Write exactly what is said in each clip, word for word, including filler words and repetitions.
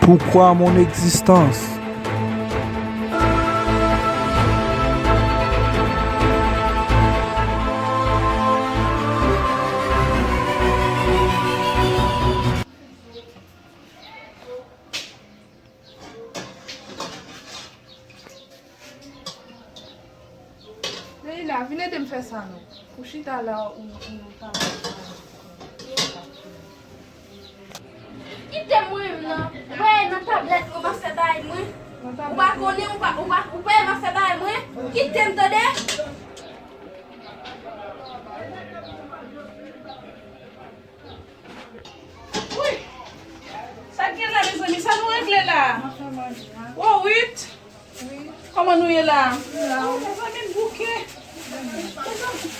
Pourquoi mon existence? Leila, vin ede m fè sa non. Ou chita la, ou, ou ta. Kite m mwen menm nan. Ou pa nan tablèt mwen, m ap fè bagay mwen. Ou pa konnen, ou pa, ou pa, ou pa wè m ap fè bagay mwen. Kite m tande. Wi. Sa k gen la, mezanmi? Sa nou regle la? O, Ruth. Kòman nou ye la? O, mezanmi, m bouke.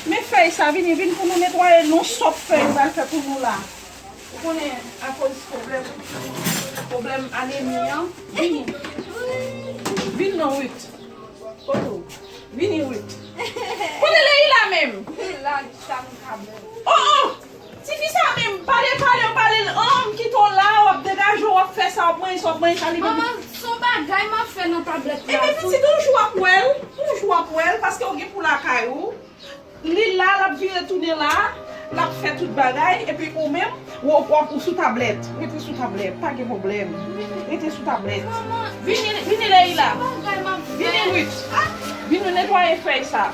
Men fèy sa, vini, vin pou nou netwaye non sòp fèy sa fè pou nou la. Ou konnen akoz pwoblèm, pwoblèm anemi an. Vini. Vin non, Ruth. Kote w? Vini, Ruth. Kote Leila menm? Leila, sa m ka bèl. O, o! Tifi sa menm, pale, pale, pale, an, m kite w la, w ap degaje w, w ap fè sa, w ap manje sa, w ap manje sa, li menm. Manman, se yon bagay m ap fè nan tablèt la. Ebyen, pitit, yon jou w ap wè l, yon jou w ap wè l, paske w gen pou lakay ou. Li la, l ap vire tounen la, l ap fè tout bagay, epi ou menm, w, w ap ou sou tablèt. Rete sou tablèt, pa gen pwoblèm. Rete sou tablèt. Manman, vini, vini, Leila. Se yon bagay m ap fè. Vini, Ruth. Vin nou netwaye fèy sa.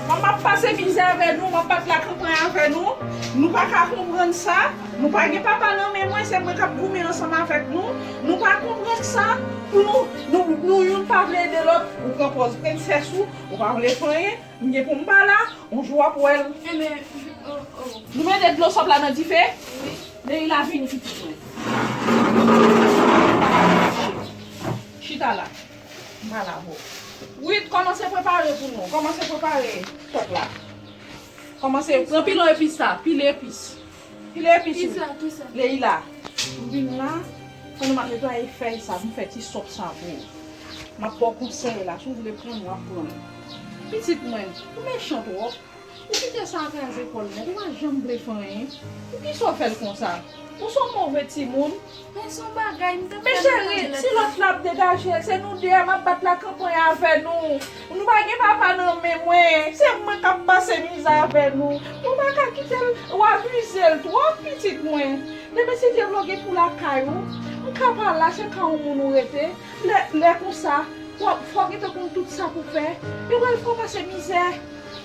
Mwen, m ap pase mizè avè nou, m ap bat lakanpay avè nou. Nou pa ka konprann sa. Nou pa gen papa nan men mwen, se mwen k ap goumen ansanm avèk nou. Nou pa konprann sa. Pou nou, nou, nou youn pa vle ede lòt. Ou pran pòz prensès ou, ou pa vle fè anyen. M gen pou m pa la, yon jou w ap wè l. Enben, o, o. Nou mete dlo sòp la nan dife? Wi. Leila, vini pitit mwen. Chita la. M pa la, bon. Ruth, kòmanse prepare pou nou. Kòmanse prepare sòp la. Kòmanse pran pilon epis sa, pile epis. Pile epis, Ruth. Kisa, kisa? Leila, m vin la, pandan m ap netwaye fèy sa, pou m fè ti sòp sa pou ou. M ap ba w konsèy la, si w vle pran l, w ap pran l. Pitit mwen, ou mechan twòp. Ou kite sa kraze kò l nèt, ou pa janm vle fè anyen. Poukisa w fè l konsa? Ou se yon move timoun. Men se yon bagay m te fè nan tablèt la. Men cheri, si lòt la ap degaje l, se nou de a m ap bat lakanpay avè nou. Nou pa gen papa nan men mwen. Se mwen k ap pase mizè avè nou. Ou pa ka kite l, w abize l twòp, pitit mwen. Demen si Dye vle w gen pou lakay ou, m ka pa la, se ka yon moun ou rete. Lè, lè konsa, w ap, fò w gentan konn tout sa pou fè. Yo pral fè w pase mizè.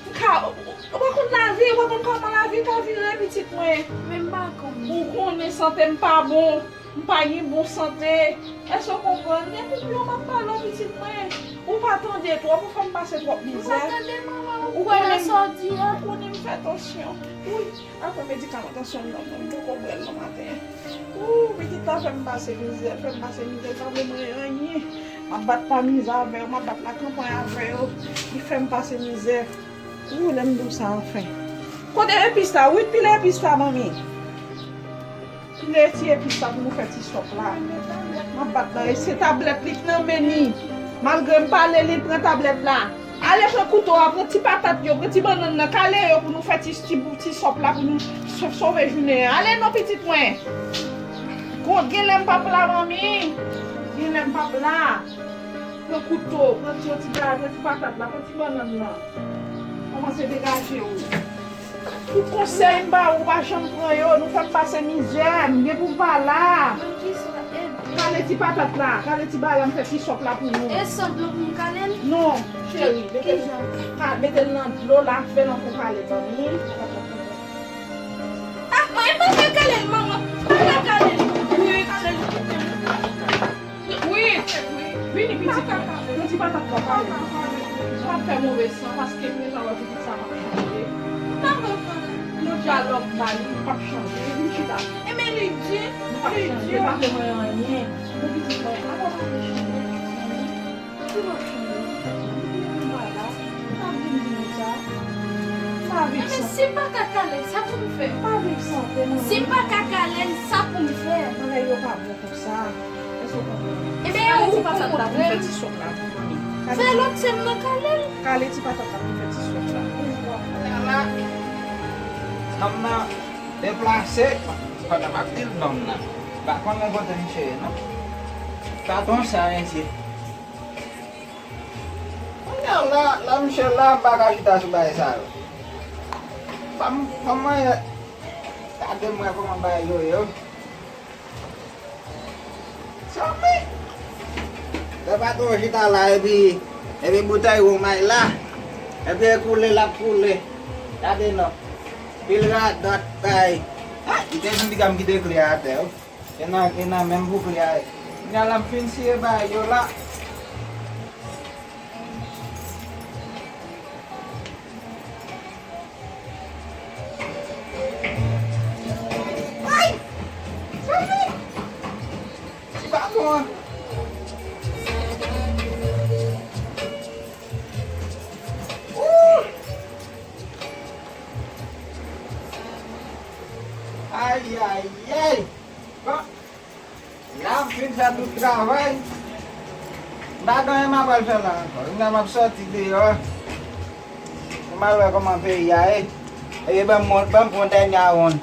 M ka, ou, ou pa konn lavi, ou pa konn kòman lavi ka vire, pitit mwen. Men m pa konn. Ou konnen sante m pa bon. M pa gen bon sante. Èske w konprann? Gen koup yo m ap pale w, pitit mwen. Ou pa tande twòp, ou fè m pase twòp mizè. M pa tande, manman, ou kwè nan sa w di a? Ou konnen m fè tansyon. Wi, apre medikaman tansyon m nan, mwen poko bwè l nan maten. Ou, pitit la fè m pase mizè, fè m pase mizè, l pa vle manje anyen. M ap bat pa mizè avè yo, m ap bat lakanpay avè yo. Li fè m pase mizè. Ou, lè m di w sa, anfen. Kote epis la? Wi, pile epis la, manmi. Pile ti epis la pou nou fè ti sòp la. M ap bat la, e se tablèt li k nan men li. Malgre m pale, li pran tablèt la. Ale pran kouto a, pran ti patat yo, pran ti bannann nan, kale yo pou nou fè ti, ti, ti sòp la pou nou so-, sove jounen an. Ale non, pitit mwen. Kon, genlè m p ap la, manmi. Genlè m p ap la. Pran kouto, pran ti, yon ti kare, pran ti patat la, pran ti bannann nan. Kòmanse degaje w. Tout konsèy m ba ou, ou pa janm pran yo, nou fè m pase mizè, m gen pou m pa la. Kale ti patat la, kale ti bagay la, m fè ti sòp la pou nou. E san dlo pou m kale l? Non, cheri, mete l, ka-, mete l nan dlo la, fè l ankò kale, manmi. Ah, mwen pa ka kale l, manman. Pa ka kale l. Wi, kale l. Wi, wi. Vini, pitit. Pran ti patat la, pale. Pa fè move san, paske m gentan wè pitit sa p ap chanje. Yon dyalòg ba li, li p ap chanje. Vin chita. Ebyen, li di, li di. Li p ap chanje, li pa fè mwen anyen. Bon, pitit mwen, apa w pa vle chanje? Ki lòt chanje? Ou pa la, ou pa vin di nou sa. M pa viv san. Ebyen, si m pa ka kale l, sa pou m fè? M pa viv san te, manmi. Si m pa ka kale l, sa pou m fè? Bagay yo pa bon konsa. Èske w konprann? Ebyen, ou konprann. Kale ti patat la pou m fè ti sòp la pou manmi. Fè lòt sè m nan kale l. Kale ti patat la pou m fè ti sòp la. Nana, nana, deplase. Pandan m ap di l nonm nan, m pa konn nan kote misye ye, non. Patwon sa, mesye. Kounye a la, la, misye la, m pa ka chita sou bagay sa yo. Ban m, ban m manyen. Gade m wè kòman bagay yo ye. Sanmi! Lè patwon chita la, epi, epi boutèy wonmay la, epi e koule, l ap koule. Gade non. Pil radòt, bay. Ah, m te di piga m kite kle a atè, wi. E nan, e nan menm pou kle a ye. Kounye a la m fin siye bagay yo la. Ay! Sanmi! Ti baton an. Ooh! Ay, ay, ay! Bon. La m fin fè tout travay. M pa gen anyen m apral fè la ankò. Kounye a m ap sòti deyò. Pou m al wè kòman peyi a ye. Epi ban m, ban m pran dènye wonn.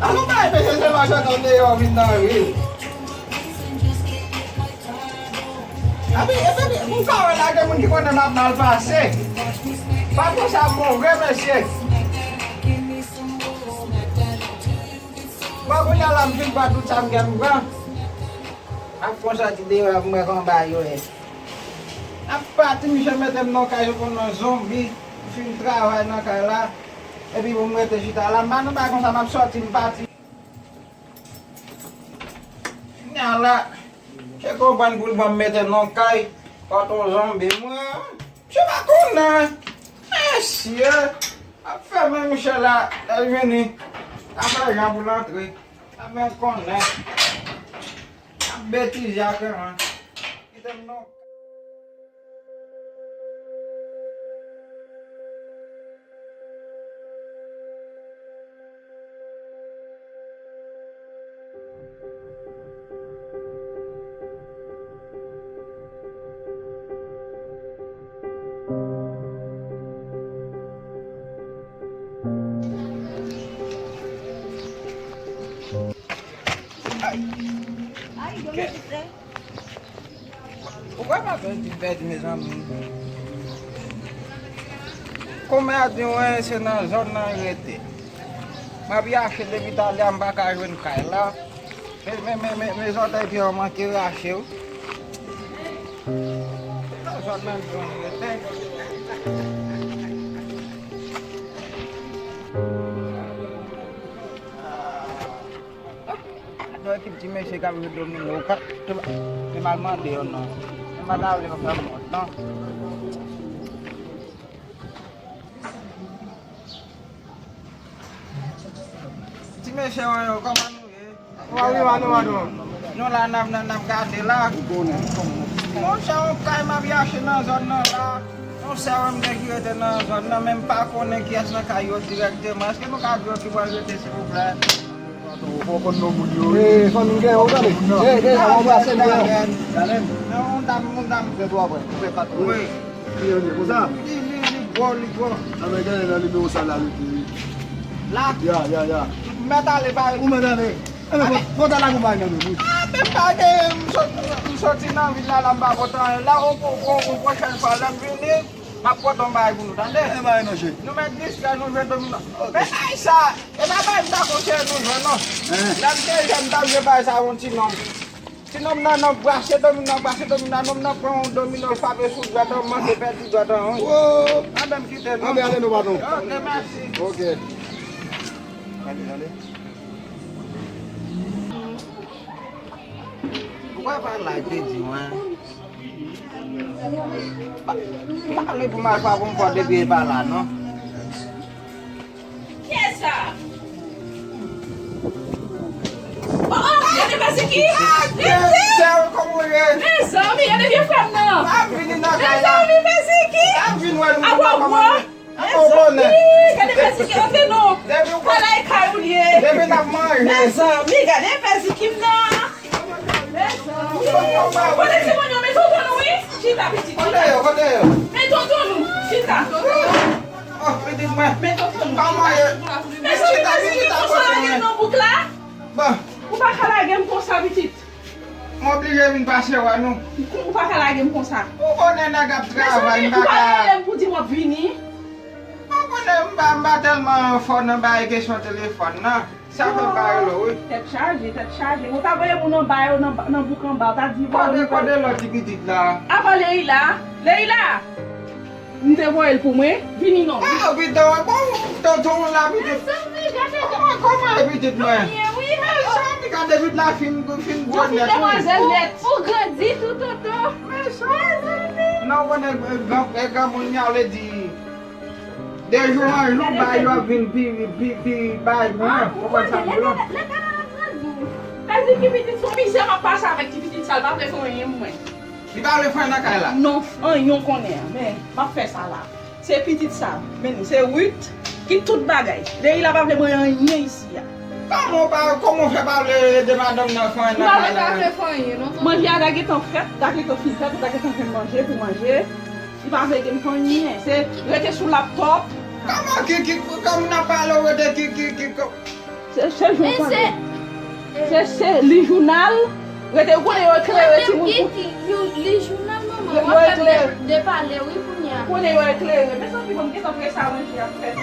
Alon bay mesye se mache nan deyò vin nan ri. Epi, epi, ou ka wè la gen moun ki konnen m ap mal pase. Pa konsa bon vre mesye. Bon, kounye a la m fin pran tout sa m gen m pran. Ap konsa ti deyò ap mwen konba yo ye. Ap pati, misye mete m nan kay yo konn nan zonbi. M fin travay nan kay la. Epi pou m rete chita la, m pa nan bagay konsa, m ap sòti, m pati. Kounye a la, misye konprann pou l ban m mete nan kay, kòt yon zonbi. Mwen, misye pa konnen. Mesye, ap fèmen misye la, lè l vini. Ap fè jan pou l antre. Ap fè konnen. Ap betize ak mwen. Kite m non. Ay! Ay, yo mechan. Ou kwè pa fè ti pèdi, mezanmi? Kòmè a di mwen se nan zòn nan l rete. M ap yache depi talè a, m pa ka jwenn kay la. Men, men, men, men, men zòtèy pye an manke rache, wi. Nan zòn nan l di mwen l rete. Yon ekip ti mesye k ap jwe domino, ou ka, te, te mal mande yo non. Mwen pa ta vle yo fè m wont non. Ti mesye mwen yo, kòman nou ye? Kòman nou ye, kòman nou ye? Nou la, n ap, n ap, n ap gade la. Monchè, yon kay m ap yache nan zòn nan la. Yon sè mwen m gen ki rete nan zòn nan, men m pa konnen kiyès nan kay yo dirèkteman. Èske nou ka di yo ki bò l rete, silvouplè? Ou fò konn non moun yo, wi. Eh, fanmi m gen yo, tande. Eh, deja, mwen anbrase nou, yo. Yon dam, yon dam. Fè twa pwen, fè kat pwen. Wi. Li, li, konsa? Li, li, li gwo, li gwo. A, men gade nan nimewo sa la, li di. La? Ya, ya, ya. Mèt ale, bay. Ou mèt ale. E, men, fò, fò ta la konpayi nan men, wi. A, men pa gen, m sot-, m soti nan vil la, la, m pa pote anyen. La, on, on, on, on pwochèn fwa, lè m vini, m ap pote yon bagay pou nou, tande? E, bagay nan je. Nou mèt distrè, nou jwe domino. Ok. Men, ay, sa, e pa bagay m ta konseye nou jwe, non. Lè m te jèn, m t ap jwe bagay sa, yon ti nonm. Ti nonm nan, nan brase domino, brase domino, nonm nan pran yon domino, l frape sou dwèt an, manke pèdi dwèt an, wi. Anben m kite l, non. Anben ale non, patwon. Ok, mèsi. Ok. Ale, ale. Ou kwè pa la, te di mwen. Pa, pa vle pou m al pa pou m fò depi e pa la, non. Kiyès sa? Oh, oh, gade Pèsiki! Mezanmi, gade vye frè m nan! Mezanmi, Pèsiki! Apa w wè? Mezanmi, gade Pèsiki, antre non! Ala e kay ou l ye! Mezanmi, gade Pèsiki m nan! Kote timoun yo, men tonton nou, wi. Chita, pitit, chita. Kote yo, kote yo? Men tonton nou, chita. Oh, pitit mwen. Men tonton nou. Kòman ye? Men chita, chita, pitit, chita, kote mwen? Nan bouk la. Bon. Ou pa ka lage m konsa, pitit. M oblije vin pase wè nou. Ou pa ka lage m konsa. Ou konnen nèg ap travay, m pa ka. Ou pa rele m pou di m w ap vini. Ou konnen m pa, m pa tèlman fò nan bay kesyon telefòn nan. Sa fè m pa rele w, wi. Tèt chaje, tèt chaje. Ou ta voye moun anba yo, nan, nan bouk anba, ou ta di, bon, kote, kote lòt ti pitit la? Apa Leila? Leila! M te voye l pou mwen. Vini non. Ah, pitit, bon, tonton la, pitit. Mezanmi, gade. Kòman, kòman e pitit mwen? Mezanmi, gade pitit la fin, fin gwo nèt, wi. Ou grandi tou, tonton. Mezanmi. Non, konnen, gran, granmoun li a vle di, de jou an jou, bagay yo ap vin pi, pi, pi bay mwen. Ou konprann sa m di w? Lè gade ap grandi. Sa di ki pitit sou mizè m ap pase avèk ti pitit sa, l pa vle fè anyen pou mwen. Li pa vle fè anyen nan kay la? Non, anyen w konnen an, men m ap fè sa la. Se pitit sa, men se Ruth ki tout bagay. Leila pa vle mwen anyen isi a. Kòman w pa, kòman w fè pa vle ede madanm nan fè anyen nan kay la? Manje a ta gentan fèt, ta gentan fin fèt, ou ta gentan jwenn manje pou manje. Li pa vle ede m fè anyen. Se rete sou laptop. Kòman ki, ki, kòman n ap pale, w rete ki, ki, ki, kò- Se, se jou tande. Se, se li jounal. Rete, ou konnen yo eklere timoun pou. Li jounal, manman. Yo eklere. De pale, wi, kounye a. Konnen yo eklere. Mezanmi, bon, m gentan prese a manje a fèt.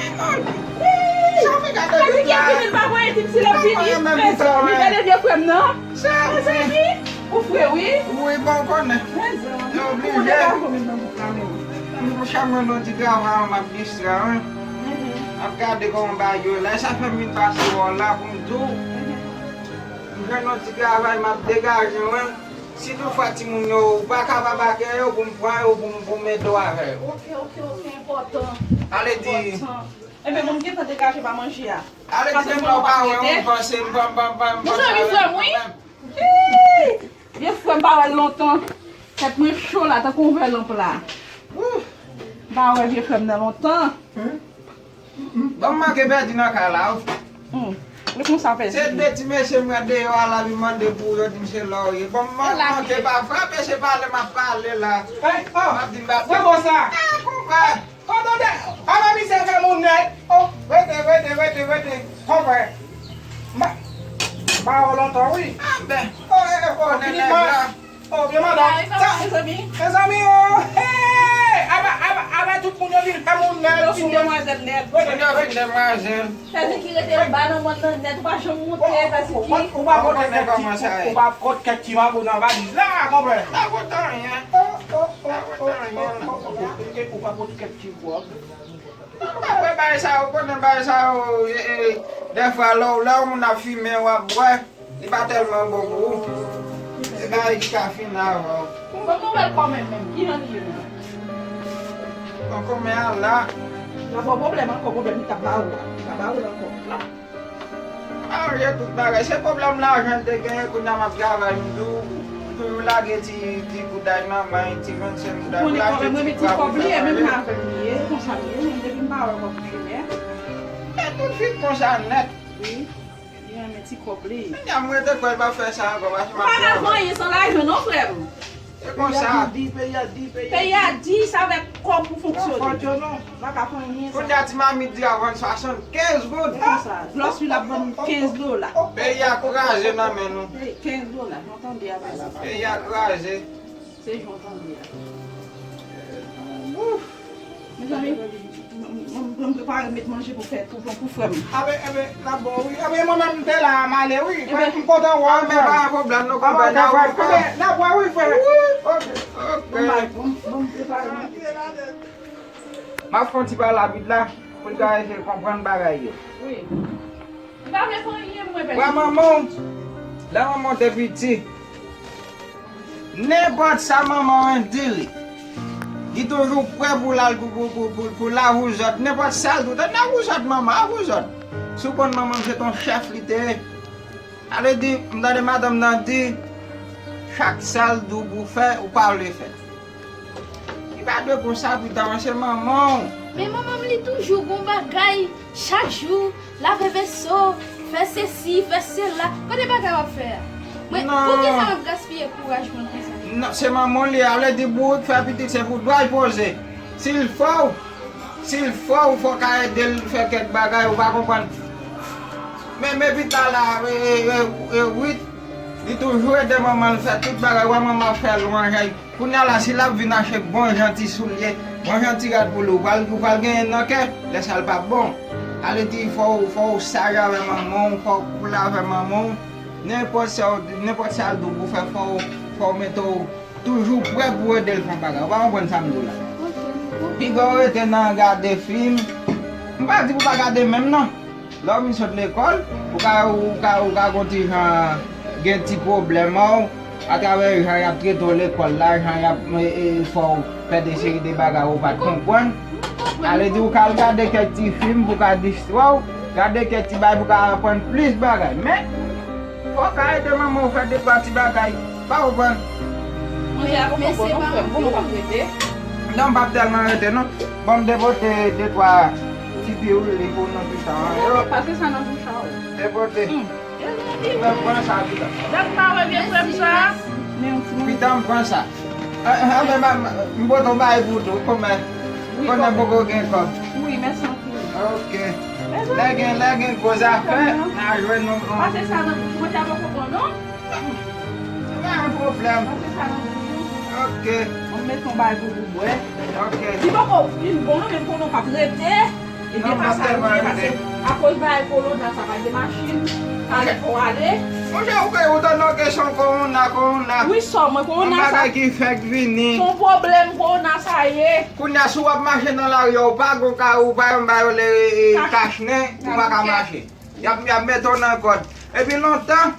Sa fè gade vit la. Ki pa voye tip si l ap vini. Mezanmi, gade vye frè m nan. Mezanmi, ou fre, wi. Wi, bon, konnen. Mezanmi, ou degaje w menm nan bouk la menm. Mwen chak mwen nan ti travay, m ap distrè, wi. M ap gade kòman bagay yo la. E sa fè m vin pase wè w la pou m di w. M jwenn yon ti travay, m ap degaje, wi. Si toutfwa timoun yo, ou pa kapab akèy yo pou m pran yo, pou m, pou m ede w avè yo. Ok, ok, ok, enpòtan. Ale di. Enpòtan. Enben, bon, m gentan degaje pa manje a. Ale di, menm lè w pa wè, ou panse, m pa, m pa, m pa, m panse avè l kanmenm. Vye frè m pa wè l lontan. Tèt mwen cho la, tankou yon vè lanp la. Wouh! M pa wè vye frè m nan lontan. Bon, m manke pèdi nan kay la, wi. Hmm. E konsa pèdi. Se de ti mesye m wè deyò a la, vin mande pou yo di m se la w ye. Bon, m manke pa frape, se pale m ap pale la. M ap di m pa. Wè konsa. Ah, konpè. Kote w te, apa misye fè moun nèt? Oh, rete, rete, rete, rete. Konpè. M pa, m pa wè w lontan, wi. Ah, ben. Oh, eh, eh, oh, konnen nèg la. Oh, byen madanm. Sa, mezanmi, oh, hey! Apa, apa, apa tout moun yo vin fè moun nèt. Yo fin demwazèl nèt. Moun yo fin demwazèl. Sa di ki rete anba nan mòn nan nèt, ou pa janm monte, sa di ki. Ou pa pote kèk ti, ou pa pote kèk ti mabou nan valiz la, konpè. Pa pote anyen. Oh, oh, oh, oh, oh, oh, oh. Ou pa pote kèk ti gwòg. Apre bagay sa yo, konnen bagay sa yo, e, e, dèfwa lè w, lè yon moun ap fimen, w ap bwè, li pa tèlman bon pou ou. Se bagay ki ka fini avè w. Bon, nouvèl kò menm, menm, ki jan li ye menm? Bon, kòmè a la. L ap ba w pwoblèm ankò, pwoblèm li t ap ba ou a. Li pa ba ou l ankò. Ah, yo tout bagay. Se pwoblèm lajan l te genyen, kounye a m ap travay, m di w, toujou lage ti, ti goud nan men, ti vennsenk goud nan men, lage ti kòb li, e menm avè m li ye, konsa m ye, menm depi m pa wè kòb chimè. Men tout fin konsa nèt. Wi, li renmen ti kòb li. Kounye a m rete kwè l p ap fè sa ankò, paske m ap travay. Ou pa ka fè anyen san lajan non, frè m. E konsa. Peyi a di, peyi a di, peyi a di. Peyi a di, se avèk kòb pou fonksyone. Fòt yo non, pa ka fè anyen san. Kounye a ti mamit di a vann swasannkenz goud. E konsa, glòs wi l ap vann kenz dola. Peyi a kraze nan men nou. Kenz dola, nou tande avè sa. Peyi a kraze. Se jan w tande a. Ouf. Mezanmi, m, m, m prepare met manje pou fè, pou, pou, pou frè m. Abe, abe, n ap bon, wi. Abe, mwen menm, m te la, m ale, wi. Frè, m kontan wè w, frè. Anben, pa gen pwoblèm, nou konpè, n ap wè, wi, frè. Wi. Ok, ok. Bon, bay, bon, bon, m prepare manje. M ap fè yon ti pale avè l la, pou l ka eseye konprann bagay yo. Wi. Li pa vle fè anyen pou mwen, pèdi. Wè manman w, lè manman w te piti, nenpòt sa manman w di li, li toujou prè pou l al pou, pou, pou, pou, pou l avouzòt. Nenpòt sa l di w, tande avouzòt manman, avouzòt. Si w konn manman m se t on chèf li te ye. Sa vle di, m tande madanm nan di, chak sa l di w pou w fè, ou pa vle fè. Li pa dwe konsa pou w ta panse manman w. Men manman m li toujou gon bagay, chak jou, lave veso, fè sesi, fè sela. Kote bagay w ap fè a? Mwen, non. Poukisa w ap gaspiye kouraj mwen konsa? Non, se manman w li ye, ale di bourik fè pitit, se pou dwa l poze. Si l fè w, si l fè w, fò w ka ede l fè kèk bagay, ou pa konprann. Men, men pita la, e, e, e, e, wi, li toujou ede manman l fè tout bagay, wè manman ap fè lwanj. Kounye a la, si l ap vin achte bon jan ti soulye, bon jan ti rad pou li, ou pral, ou pral genyen nan kè, lè sa l p ap bon. Ale di, fò w, fò w saj avè manman w, fò w koul avè manman w. Nenpòt sa w, nenpòt sa l di w pou fè, fò w, fò w mete w toujou prè pou ede l fè yon bagay. Ou pa konprann sa m di w la? Piga w rete nan gade fim. M pa di pou w pa gade menm non. Lè w vin sot lekòl, ou ka, ou ka, ou ka gon ti jan gen ti pwoblèm an, atravè jan y ap trete w lekòl la, jan y ap, e, e, fè w fè de seri de bagay ou pa t konprann. Ale di ou ka al gade kèk ti fim pou ka distrè w, gade kèk ti bagay pou ka aprann plis bagay. Men, fò w ka ede manman w fè de twa ti bagay. Pa konprann. Manje a poko bon non, frè m, bon, nou p ap rete. Non, m p ap tèlman rete non. Bon, m te pote de twa ti piwouli pou nou pita an yo. Pase sa nan bouch a w. Te pote. Pita m pran sa, pita. Dat m pa wè vye frè m sa. Men yon ti manje. Pita m pran sa. Ah, ah, men ma, ma, m pote yon bagay pou tou, kòmè. Konnen poko gen kòb. Wi, mèsi anpil. Ok. Lè gen, lè gen gwo zafè, n a jwenn nou. Pase sa nan bouch mwen, sa poko bon non. Pa gen pwoblèm. Pase sa nan bouch ou. Ok. Mwen met yon bagay pou ou bwè. Ok. Li poko fin bon non, men konnen w p ap rete. E depase, depase. Akoz bagay kolona sa pa gen machin. Ale fò ale. Monchè, ou kay ou tande yon kesyon kowona, kowona. Wi, sò mwen, kowona sa. Yon bagay ki fèk vini. Se yon pwoblèm kowona sa ye. Kounye a, si w ap mache nan lari a, ou pa gon ka, ou pa yon bagay yo le, e, e, kachnen, ou pa ka mache. Y ap, y ap mete w nan kòd. Epi lontan,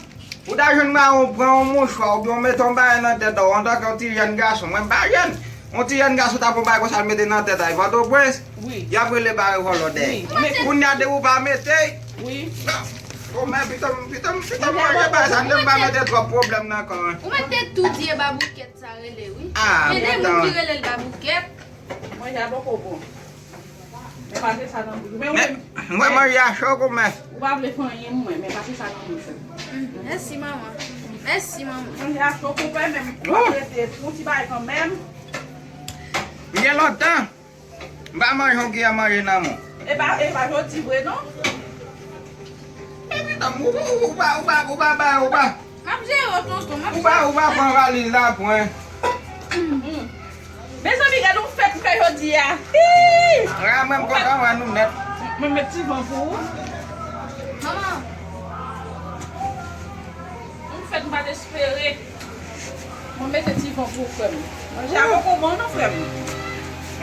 ou ta jwenn mawon pran yon mouchwa oubyen w mete yon bagay nan tèt ou, antanke yon ti jèn gason. Mwen m pa jèn. Yon ti jèn gason ta pran bagay konsa l mete nan tèt a, e Pòtoprens, y ap rele bagay vòlò dèyè. Kounye a depi w pa mete, non. Bon, men pito m, pito m, pito m manje bagay sa, m pa mete twòp pwoblèm nan kò an. Ou mèt te tou di e baboukèt sa rele, wi. Ah, gen de moun ki rele l baboukèt. Manje a poko bon. Men pase sa nan bouch ou. Men ou menm, m wè manje a cho kòmè. Ou pa vle fè anyen mwen, men pase sa nan bouch ou. Mèsi, manman. Mèsi, manman. Manje a cho kòmè, men ou pa rete pou ti bagay kanmenm. M gen lontan m pa manje yon kiyè manje nan men w. E pa, e pa jodi vre non. Epi tanm, ou, ou, ou pa, ou pa, ou pa, ou pa, ou pa. M ap jere w, tonton, m ap jere w. Ou pa, ou pa pran valiz la pwen. Mezanmi, gade yon fèt m fè jodi a. Hi! Mwen, mwen, m kontan wè nou nèt. Mwen met ti van pou ou. Manman. Yon fèt m pa t espere. Mwen mete ti van pou ou, frè m. Manje a poko bon non, frè m.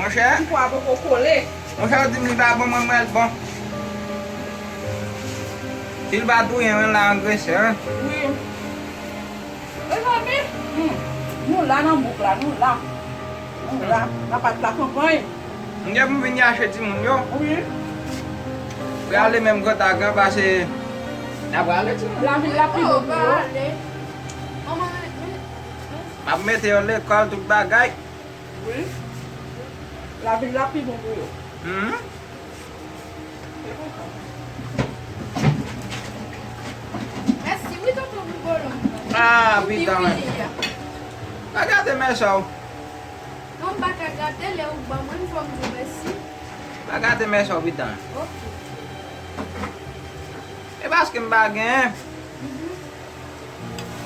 Monchè. Ti pwa poko kole. Monchè, ou di m li pa bon, mwen, mwen, l bon. Si l pa touye mwen la, angresè, en. Wi. Mezanmi, hmm, nou la nan bouk la, nou la. Nou la, nan pat la kanpay. M gen pou m vin yache timoun yo. Wi. Prale menm kontak an pase. N a prale timoun. Lavil la pi bon pou yo. M ap mete yo lekòl, tout bagay. Wi. Lavil la pi bon pou yo. Mhm. Mèsi, wi, tonton Boubolon. Ah, pidan. Pa gate men sa w. Non, m pa ka gate, lè ou ban mwen, fò m di w mèsi. Pa gate men sa w, pidan. Ok. E paske m pa genyen. Mhm.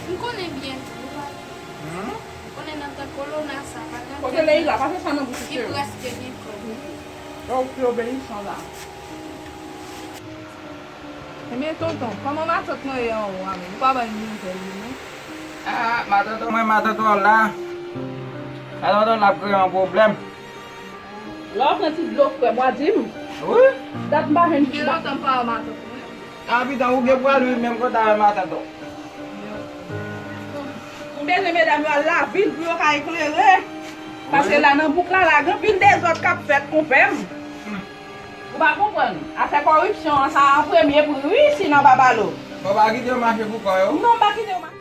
M konnen byen tou. Hmm? M konnen nan tan kolona sa, pa gen anpil moun ki prèske gen kòb. Donk, ki obeyisan la. Ebyen, tonton, kòman matant mwen ye anwo a menm? Ou pa ban m nouvèl li, non? Ah, matant mwen, matant ou la. Matant ou la ap kreye yon pwoblèm. Lè w ap pran ti dlo frè m, w a di m. Wi. Dat m pa jwenn. Gen lontan m pa wè matant mwen. Ah, pidan, ou gen pou al viv menm kote avè matant ou. M bezwen medam yo al lavil pou yo ka eklere. Paske la nan bouk la, la gen anpil dezòd k ap fèt, konpè m. Ou pa konprann. Afè kòripsyon an, sa an premye pri, wi, isi nan Babalo. Bon, pa kite yo mache pou kò yo. Non, m pa kite yo mache.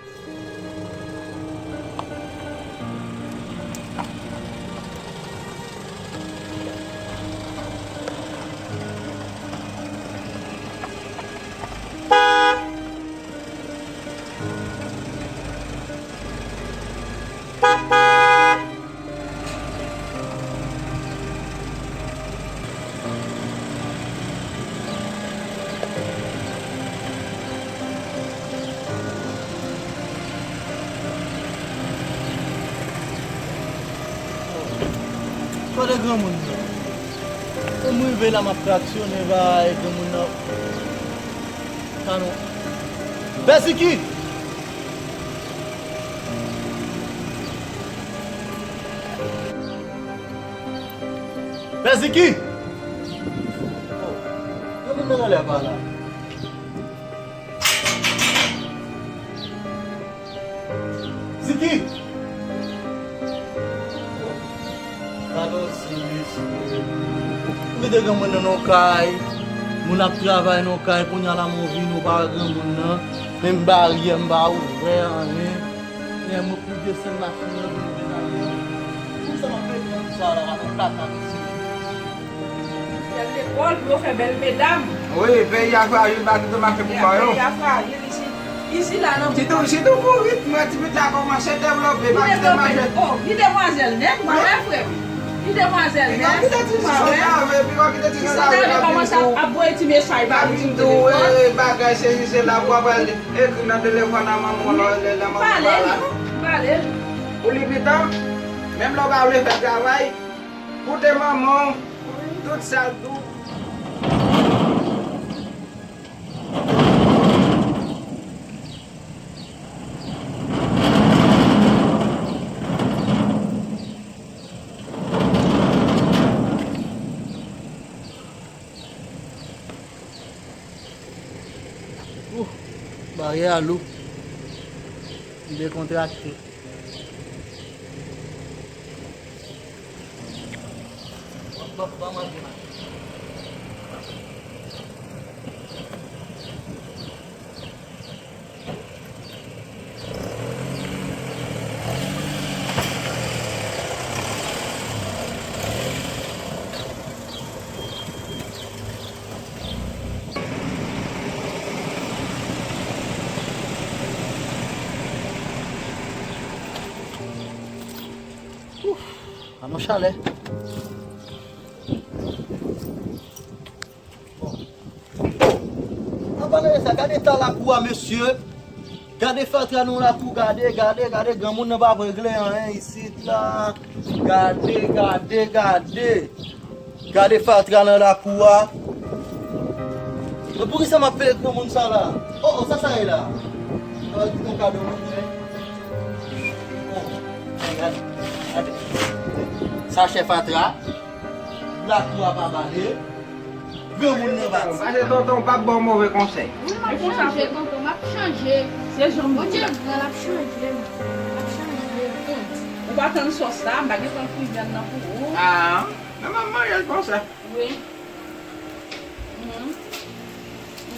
Tande granmoun nan. Pou m rive la, m ap fraksyone bay granmoun nan. Tanon. Pè Ziki! Pè Ziki! Oh, granmoun nan genlè pa la. Ziki! Gade w sere, sere. Ou kite granmoun nan nan kay, moun ap travay nan kay, kounye a la m vini, ou pa wè granmoun nan, menm baryè m pa ouvè anyen. Lè m ap desann machin nan, vin vin anyen. Poukisa m ap fè granmoun sa la, nan plaka misye? Fè lekòl pou yo fè bèl medam. Wi, peyi a frajil, pa kite mache pou kò yo. Peyi a frajil isi. Isi la nan. Sitou, sitou pou ritm, ti pit la kòmanse devlope, pa kite mache. Oh, ni demwazèl nèg, mwen wè frè m. Ni demwazèl nèg, mwen wè. Piga kite ti sisyon kave, piga kite ti sisyon kave kòmanse ap voye ti mesaj pa vin tou telefòn. Bagay se jise la pou apral ekri nan telefòn a manman w lè lè manman w pa la. Pale, pale. Pou li pitan, menm lè w pa vle fè travay, koute manman w, tout sa l di w. Ouh, baryè a lou. Li dekontrakte. Ouf, ann chalè. Bon. An palan de sa, gade eta lakou a, mesye. Gade fatra nan lakou, gade, gade, gade, granmoun nan pa regle anyen isit la. Gade, gade, gade. Gade fatra nan lakou a. Men poukisa m ap peye granmoun sa la? Oh, oh, sa sa ye la? Sa va di yon kado manje. Oh, gade, gade. Sachè fatra. Lakou a pa bale. Granmoun nan pati. Paske tonton p ap ba w move konsèy. Wi, m ap chanje, tonton, m ap chanje. Se jan m di la. Bondye gran, l ap chanje m. L ap chanje m. Ou pa tann sòs la, m pa gen tan fri vyann nan pou ou. Ah, men m ap manje l konsa. Wi. Mhm.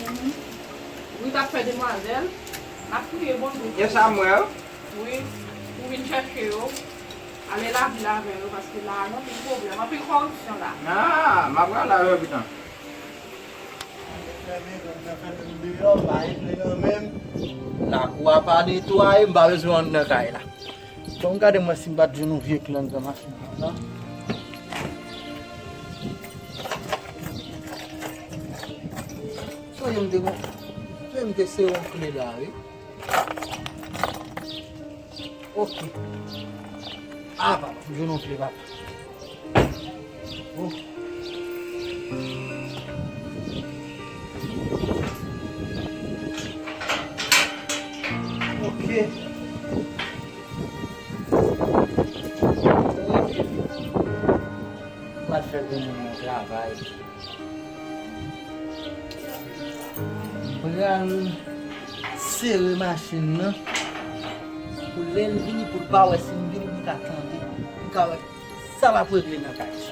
Mhm. Wi, t ap fè demwazèl. M ap priye Bondye. E Samuel? Wi, pou vin chèche yo. Ale lavil avè yo, paske la a gen anpil pwoblèm, anpil kòripsyon la. Ah, m ap rale avè yo pitan. Fèmen, fèmen deyò, pa regle nan men m. Lakou a pa netwaye, m pa bezwen anndan kay la. Bon, gade mwen si m pa t jwenn yon vye kle anndan machin nan. Sonje m te gon, sonje m te sere yon kle la, wi. Ok. Ah, papa, m jwenn yon kle, papa. Oh. Ok. Pral fè granmoun nan travay. Pral sere machin nan pou lè l vini, pou l pa wè si m vini, pou l ka tande, pou l ka wè sa l ap regle nan kay sa.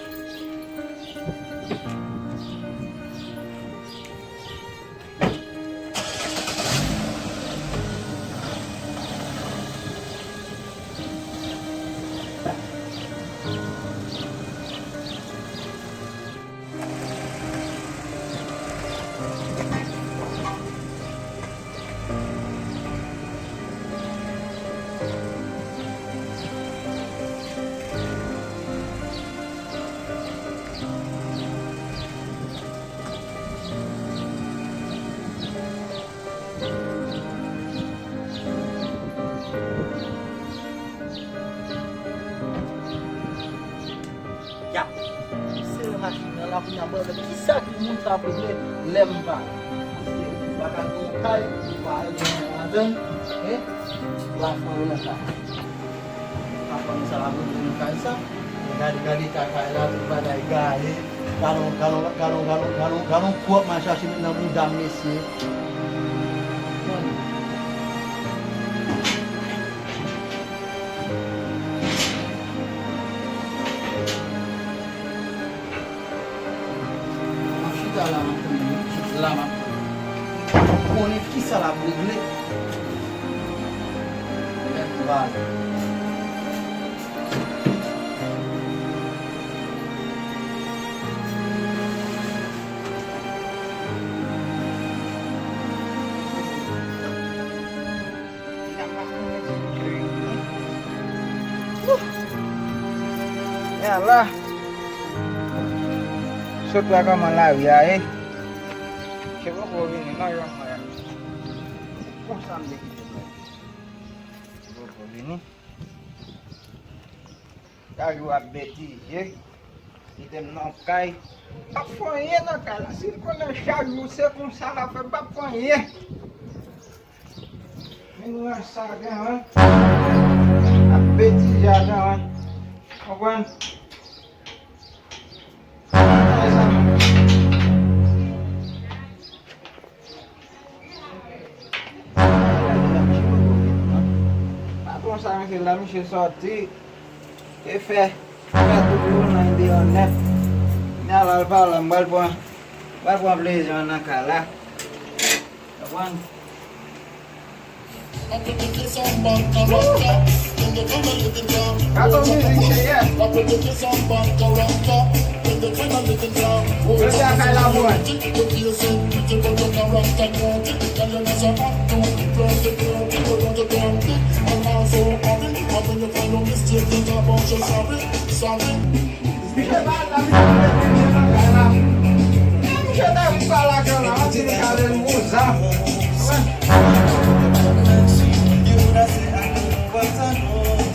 Kounye a, brother, kisa ki moun sa ap regle lè m pa la? Paske m pa ka gen yon kay, m pa gen yon ladann, hein? Lafanmi nan kay. Lafanmi sa ap regle nan kay sa. Gade, gade eta kay la, tout bagay gaye. Gade yon, gade yon, gade yon, gade yon, gade yon, gade yon pwòp m al chache nan bouda m, mesye. M ap chita la, m ap tande, m ap chita la, m ap konnen kisa l ap regle. Mèt bal. Wouh! Nyan la. Sot la kòman lari a ye? Chevoko vini, non, jan mwen. Konsa m te kite mwen. Chevoko vini. Chak jou ap betize. Kite m nan kay. M p ap fè anyen nan kay la. Si l konnen chak jou se konsa l ap fè, m p ap fè anyen. Men nou wè sa gen, wi. Ap betize a gen, wi. Konprann? Patwon sa, misye la, misye sòti. E fè, fè tout moun nan deyò nèt. Men al al pale, m pral pran, m pral pran plezi nan kay la. Konprann? Gade mizik se ye. Yo te akay la mwen. Misye pa la, misye